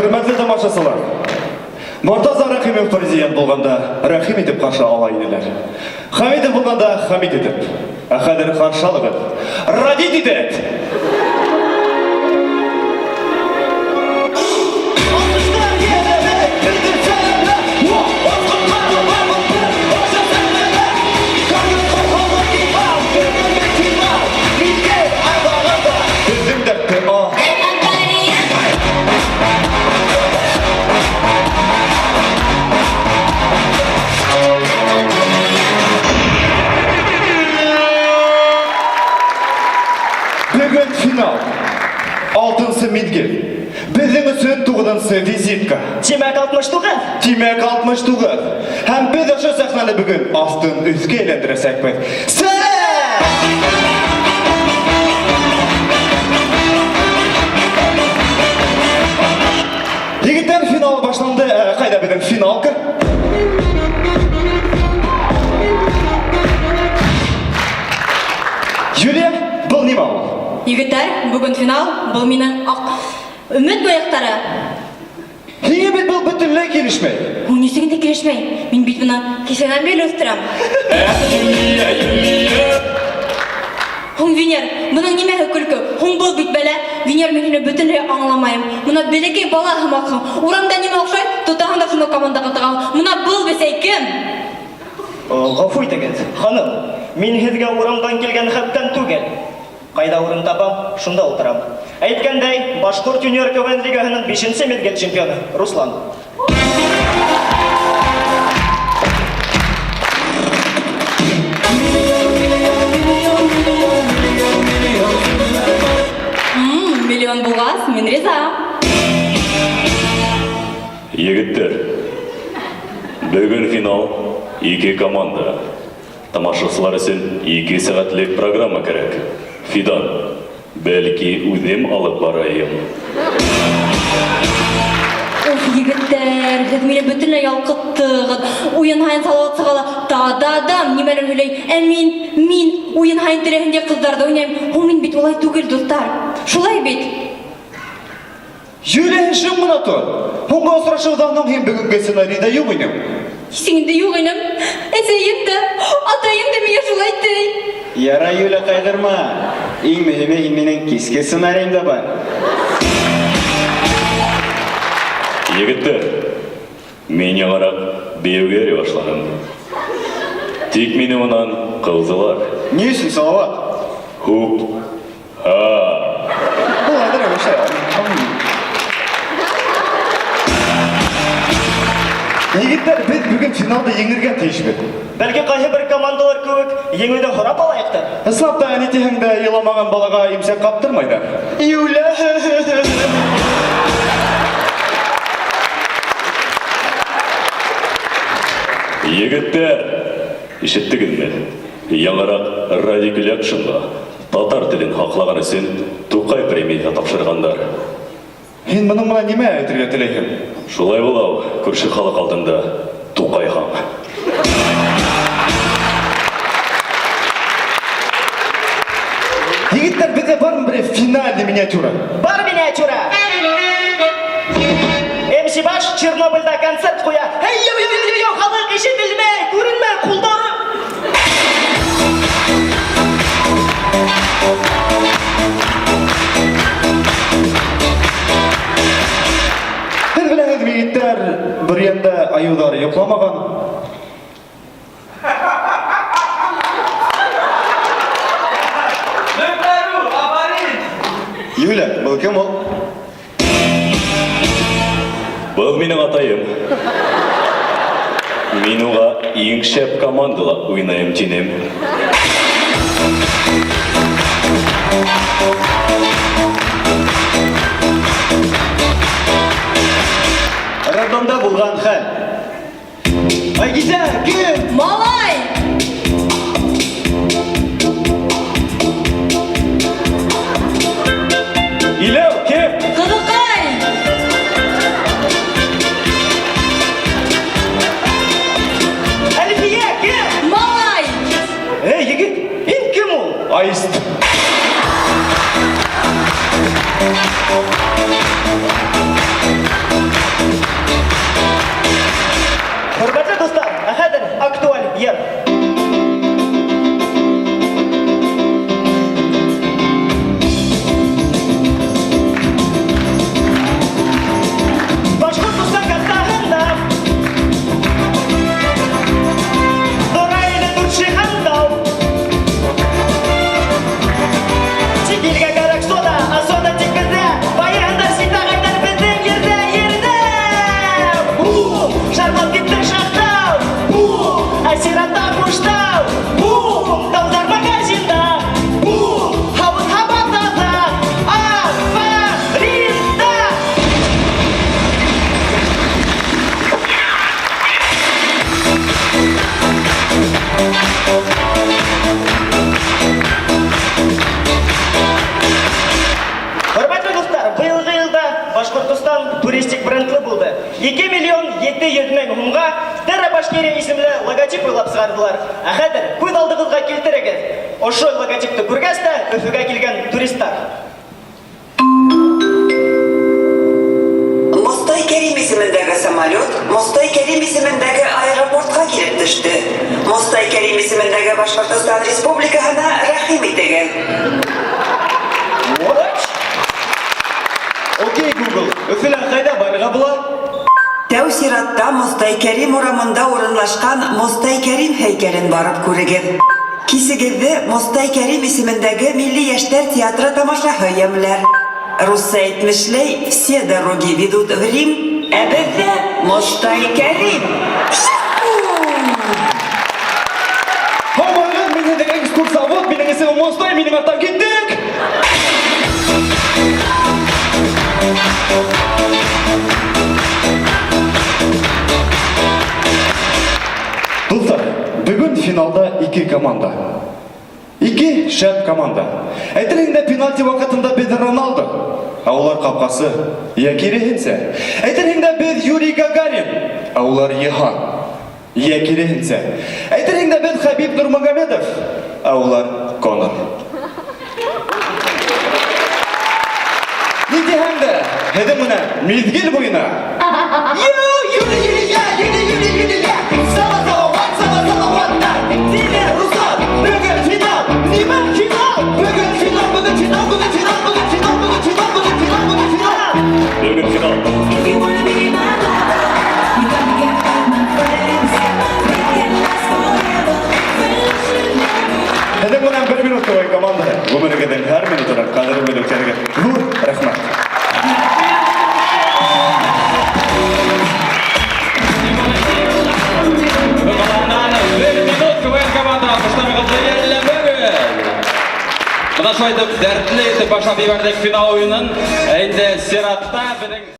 Хөрмәтле тамашасылар, Мортаза Рәхимов президент булганда рәхим итеп каршы ала иделәр. Хәмитов булганда хәмит итеп. Ә хәзер каршы алыгыз. Радит итеп! Безнең дәртте а. Бөгөн финал. Алтынсы мизгел. Безнең өчен тугызынчы визитка. Тимәк, 69. Тимәк, 69. Һәм без ошо сәхнәне бүген астын өскә әйләндерәчәкбез. Сәлам! Егетләр, финал башланды. Ә, кайда безнең финалка? Юлия, был нимә ул? Егетләр, бүген финал, был минең ак өмет маяктары. Һиңә бит был бөтенләй килешмәй. Ул ничек инде килешмәй? Мин бит моны кичәдән бирле үстерәм. Юлия, Юлия! Һуң, Венер, моның нимәһе көлке? Һуң был бит бәла. Венер, мин һине бөтенләй аңламайым. Мона бәләкәй бала һымакһың. Урамда нимә охшай, тотаһың да шуны командага тыгаһың. Мона был бесәй кем? Гафу итегез, ханым, мин һеҙгә урамдан килгән хәптән түгел. Кайда урын табам, шунда утырам. Әйткәндәй, Башкорт юниор КВН лигаһының бишенче мизгел чемпионы Руслан. Миллион булгас, мин риза. Егеттәр, бөгөн финал, ике команда. Тамашасылар өчен ике сәгатьлек программа кәрәк. Фидан, бәлки үзем алып барайым. Уф, егетләр, һеҙ мине бөтөнләй ялҡыттығыҙ. Уйын һайын Салауат сыға ла, та-да-дам, нимәлер һөйләй. Ә мин, мин уйын һайын теләһәң ҡыҙҙарҙы уйнайым. Һуң мин бит улай түгел, дуҫтар. Шулай бит? Юлия, шым гына тор. Һуңғы осрашыуҙан һуң һин бөгөнгө сценарийҙа юҡ инең. Нисек инде юҡ инем? Әсәйем дә, атайым да миңә шулай ти. Ярай, Юля, ҡайғырма. Иң мөһиме, һин минең киске сценарийымда бар. Егеттәр, мин яңараҡ бейеүгә йөрөй башланым. Тик мине унан ҡыуҙылар. Ни өсөн, Салауат? Хуп, Егеттәр, беҙ бөгөн финалда еңергә тейешбеҙ. Бәлки ҡайһы бер командалар кеүек еңеүҙе һорап алайыҡтыр. Ысынлап та, ни тиһәң дә, иламаған балаға имсәк ҡаптырмайҙар. Юля! Егеттәр, ишеттегеҙме? Яңыраҡ Радик Люкшинға татар телен һаҡлаған өсөн Туҡай премияһы тапшырғандар. Һин бының менән нимә әйтергә теләйһең? Шулай була ул, күрше халыҡ алдында туҡайһаң. Егеттәр, беҙҙә бармы берәй финальный миниатюра? Бар миниатюра! MC Баш Чернобыльда концерт ҡуя. Эй, йоу, йоу, йоу, йоу, халыҡ ишетелмәй, күренмәй, ҡулдары. Һеҙ беләһегеҙ, егеттәр, Бөрйәндә айыуҙар йоҡламаған. Юля, был кем ул? Был минең атайым. Мин уға иң шәп командала уйнайым тинем. Роддомда булған хәл. Айгизә, кем? Малай! Иләү, кем? Ҡыҙыҡай! Әлфиә, кем? Малай! Эй, егет, һин кем ул? Аист. Башҡортостан туристик брендлы булды. 2 миллион 700 мең һумға Терра Башкирия исемле логотип уйлап сығарҙылар. Ә хәҙер күҙ алдығыҙға килтерегеҙ. Ошо логотипты күргәс тә Өфөгә килгән туристар. Мостай Кәрим исемендәге самолет Мостай Кәрим исемендәге аэропортҡа килеп төштө. Мостай Кәрим исемендәге Башҡортостан Республикаһына рәхим итегеҙ. What? Окей, Google, Өфөлә ҡайҙа барырға була? Тәү сиратта Мостай Кәрим урамында урынлашҡан Мостай Кәрим һәйкәлен барып күрегеҙ. Кисегеҙҙе Мостай Кәрим исемендәге Милли йәштәр театры тамашаһы йәмләр. Русса әйтмешләй, все дороги ведут в Рим, ә беҙҙә Мостай Кәрим. Һаумыһығыҙ, мин һеҙҙең экскурсовод, минең исемем Мостай, минең арттан киттек! Дуҫтар, бөгөн финалда ике команда. Ике шәп команда. Әйтерһең дә пенальти ваҡытында беҙ Роналдо, ә улар ҡапҡасы, йә киреһенсә. Әйтерһең дә беҙ Юрий Гагарин, ә улар Йыһан. Йә киреһенсә. Әйтерһең дә беҙ Хәбиб Нурмагомедов, ә улар Конор. Ни тиһәң дә, һеҙҙең менән миҙгел буйына. Ю, Юли, Юлия, Юли, Юли, Юлия. Сала, Салават, Сала, Салават, да. Дилә, Руслан, бөгөн финал, нимә финал? Бөгөн финал, бөгөн финал, бөгөн финал, бөгөн финал, бөгөн финал, бөгөн финал, бөгөн финал. Бөгөн финал. If you wanna be my lover, you gotta get with my friends. We can last forever. Friendship never Һеҙҙең менән бер минут КВН командаһы. Ғүмерегеҙҙең һәр минутының ҡәҙерен белеүселәргә ҙур рәхмәт. Бер минут КВН команда алҡыштарығыҙҙы йәлләмәгеҙ. Бына шулай итеп дәртле итеп башлап ебәрҙек финал уйынын. Ә инде сиратта беҙҙең